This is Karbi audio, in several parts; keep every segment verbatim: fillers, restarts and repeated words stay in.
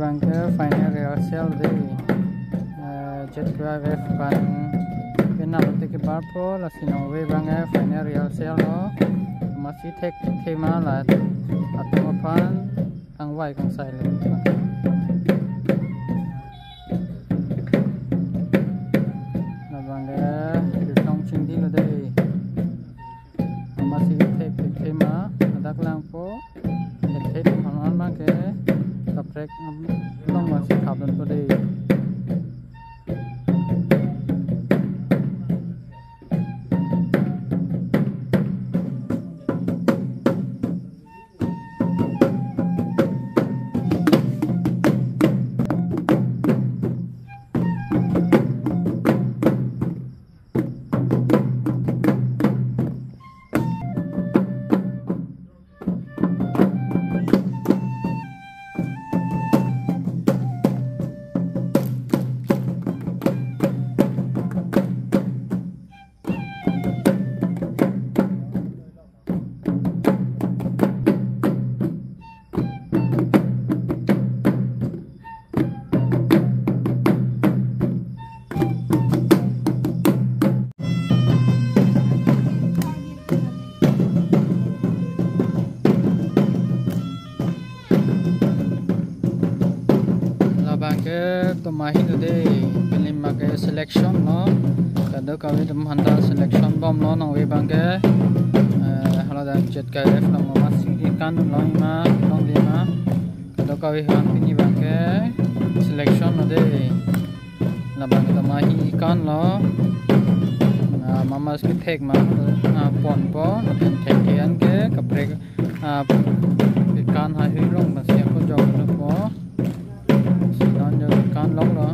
Abangke final rehearsal dei. Eh, Jet Kura F aphan penap te kebarpo, lasi nangve abangke final rehearsal lo. Masi thekthema la atum aphan kangvai kangsai le. Labangke Ritong Chingdi lo dei. Masi thekthema ladak langpo. Thekthe atum aphan abangke kaprek along masi khapdunpo dei. Labangke tomahi lo dei, pini abangke selection lo. Kadokave atum aphanta selection bomlo, nangve abangke. Eh, hala dak Jet Kura F along mama singdi kan lo ima, longle ma. Kadokave aphan pini abangke selection lo dei. Labangke tomahi kan lo. Na mama si thek ma, na ponpo, na pen thekthe anke kaprek, ah, kan haihui along masi ako jok lo po. Si non jok kan lok lo.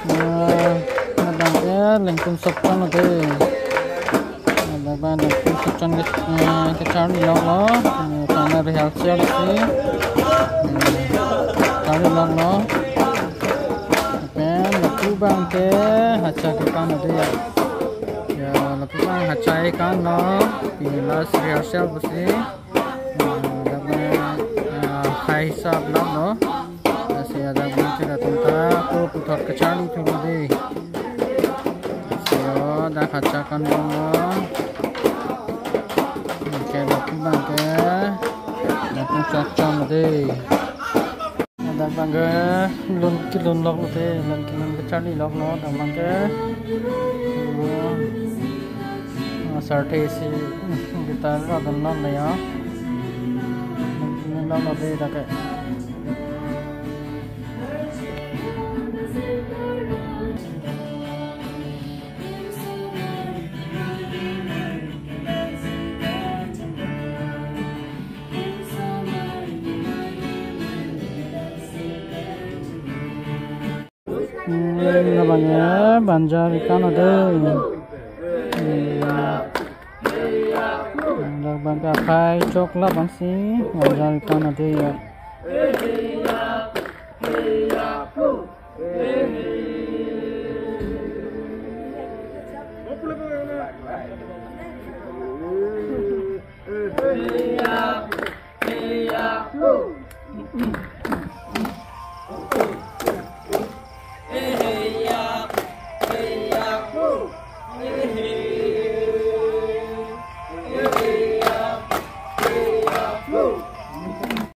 Ah, labangke Lengkum Soptan lo dei. Labang Lengkum Soptan ke, eh, kecharli lok lo. Eh, final rehearsal si. Eh, charli lok lo. Pen lapu abangke hacha kekan lo dei ya. Ya, lapu abang hacha kekan lo. Pini last rehearsal pusi. Ah, dak abang, ah, hai hisap lok lo. Lasi dak abang chira atum ta ako puthot kecharli thu lo dei. Lasi o dak hacha kan lo. Anke lapu abangke, lapu chokchon lo dei. Dak abangke lun kelun lok lo dei, lun kelun kecharli lok lo, dak abangke. Oh, sarthe si guitar lo don lok lo ya. Lun kelun lok lo dei dak ke. Hmm, labangke banjar kekan lo dei. Hmm. Labangke akhai chok labang si banjar kekan lo dei ya.